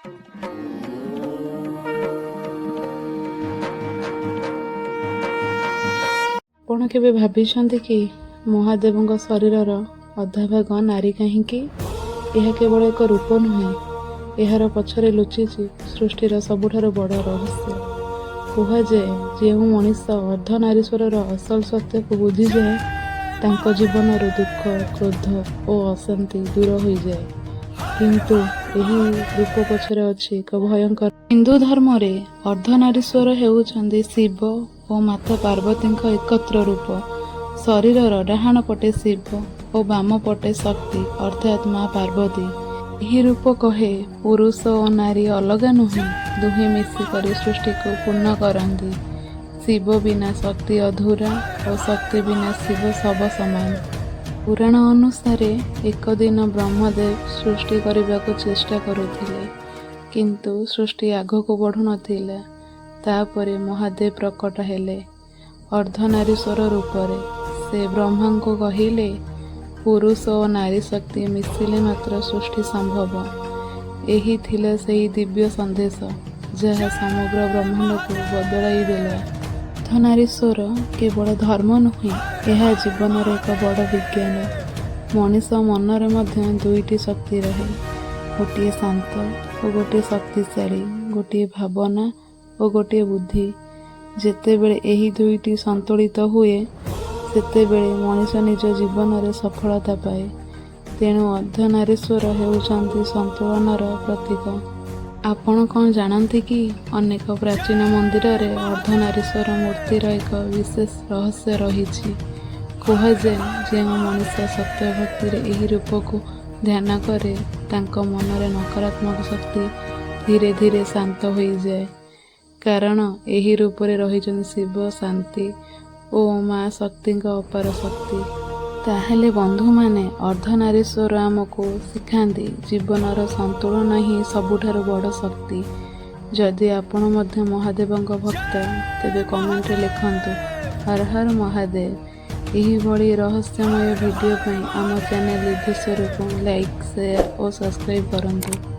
ଆପଣ କେବେ ଭାବିଛନ୍ତି କି ମହାଦେବଙ୍କ ଶରୀରର ଅଧା ଭାଗ ନାରୀ କାହିଁକି? ଏହା କେବଳ ଏକ ରୂପ ନୁହେଁ, ଏହାର ପଛରେ ଲୁଚିଛି ସୃଷ୍ଟିର ସବୁଠାରୁ ବଡ଼ ରହସ୍ୟ। କୁହାଯାଏ, ଯେଉଁ ମଣିଷ ଅର୍ଦ୍ଧନାରୀଶ୍ୱରର ଅସଲ ସତ୍ୟକୁ ବୁଝିଯାଏ, ତାଙ୍କ ଜୀବନରୁ ଦୁଃଖ, କ୍ରୋଧ ଓ ଅଶାନ୍ତି ଦୂର ହୋଇଯାଏ। କିନ୍ତୁ ଏହି ରୂପ ପଛରେ ଅଛି ଏକ ଭୟଙ୍କର। ହିନ୍ଦୁ ଧର୍ମରେ ଅର୍ଦ୍ଧନାରୀଶ୍ୱର ହେଉଛନ୍ତି ଶିବ ଓ ମାତା ପାର୍ବତୀଙ୍କ ଏକତ୍ର ରୂପ। ଶରୀରର ଡାହାଣ ପଟେ ଶିବ ଓ ବାମ ପଟେ ଶକ୍ତି, ଅର୍ଥାତ୍ ମା ପାର୍ବତୀ। ଏହି ରୂପ କହେ, ପୁରୁଷ ଓ ନାରୀ ଅଲଗା ନୁହେଁ, ଦୁହେଁ ମିଶିକରି ସୃଷ୍ଟିକୁ ପୂର୍ଣ୍ଣ କରନ୍ତି। ଶିବ ବିନା ଶକ୍ତି ଅଧୁରା ଓ ଶକ୍ତି ବିନା ଶିବ ଶବ ସମାନ। ପୁରାଣ ଅନୁସାରେ, ଏକ ଦିନ ବ୍ରହ୍ମଦେବ ସୃଷ୍ଟି କରିବାକୁ ଚେଷ୍ଟା କରୁଥିଲେ, କିନ୍ତୁ ସୃଷ୍ଟି ଆଗକୁ ବଢ଼ୁନଥିଲା। ତାପରେ ମହାଦେବ ପ୍ରକଟ ହେଲେ ଅର୍ଦ୍ଧନାରୀଶ୍ୱର ରୂପରେ। ସେ ବ୍ରହ୍ମାଙ୍କୁ କହିଲେ, ପୁରୁଷ ଓ ନାରୀ ଶକ୍ତି ମିଶିଲେ ମାତ୍ର ସୃଷ୍ଟି ସମ୍ଭବ। ଏହି ଥିଲା ସେହି ଦିବ୍ୟ ସନ୍ଦେଶ, ଯାହା ସମଗ୍ର ବ୍ରହ୍ମାଣ୍ଡକୁ ବଦଳାଇ ଦେଲା। ଅର୍ଦ୍ଧନାରୀଶ୍ୱର କେବଳ ଧର୍ମ ନୁହେଁ, ଏହା ଜୀବନର ଏକ ବଡ଼ ବିଜ୍ଞାନ। ମଣିଷ ମନରେ ମଧ୍ୟ ଦୁଇଟି ଶକ୍ତି ରହେ, ଗୋଟିଏ ଶାନ୍ତ ଓ ଗୋଟିଏ ଶକ୍ତିଶାଳୀ, ଗୋଟିଏ ଭାବନା ଓ ଗୋଟିଏ ବୁଦ୍ଧି। ଯେତେବେଳେ ଏହି ଦୁଇଟି ସନ୍ତୁଳିତ ହୁଏ, ସେତେବେଳେ ମଣିଷ ନିଜ ଜୀବନରେ ସଫଳତା ପାଏ। ତେଣୁ ଅର୍ଦ୍ଧନାରୀଶ୍ୱର ହେଉଛନ୍ତି ସନ୍ତୁଳନର ପ୍ରତୀକ। ଆପଣ କ'ଣ ଜାଣନ୍ତି କି, ଅନେକ ପ୍ରାଚୀନ ମନ୍ଦିରରେ ଅର୍ଦ୍ଧନାରୀଶ୍ୱର ମୂର୍ତ୍ତିର ଏକ ବିଶେଷ ରହସ୍ୟ ରହିଛି। କୁହାଯାଏ, ଯେଉଁ ମଣିଷ ସତ୍ୟ ଭକ୍ତିରେ ଏହି ରୂପକୁ ଧ୍ୟାନ କରେ, ତାଙ୍କ ମନରେ ନକାରାତ୍ମକ ଶକ୍ତି ଧୀରେ ଧୀରେ ଶାନ୍ତ ହୋଇଯାଏ। କାରଣ ଏହି ରୂପରେ ରହିଛନ୍ତି ଶିବ, ଶାନ୍ତି ଓ ମା ଶକ୍ତିଙ୍କ ଅପାର ଶକ୍ତି। ତାହେଲେ ବନ୍ଧୁମାନେ, ଅର୍ଦ୍ଧନାରୀଶ୍ୱର ଆମକୁ ଶିଖାନ୍ତି, ଜୀବନର ସନ୍ତୁଳନ ହିଁ ସବୁଠାରୁ ବଡ଼ ଶକ୍ତି। ଯଦି ଆପଣ ମଧ୍ୟ ମହାଦେବଙ୍କ ଭକ୍ତ, ତେବେ କମେଣ୍ଟରେ ଲେଖନ୍ତୁ, ହର ହର ମହାଦେବ। ଏହିଭଳି ରହସ୍ୟମୟ ଭିଡ଼ିଓ ପାଇଁ ଆମ ଚ୍ୟାନେଲ ରିଧି ସ୍ୱରୂପ ଲାଇକ୍, ସେୟାର ଓ ସବସ୍କ୍ରାଇବ୍ କରନ୍ତୁ।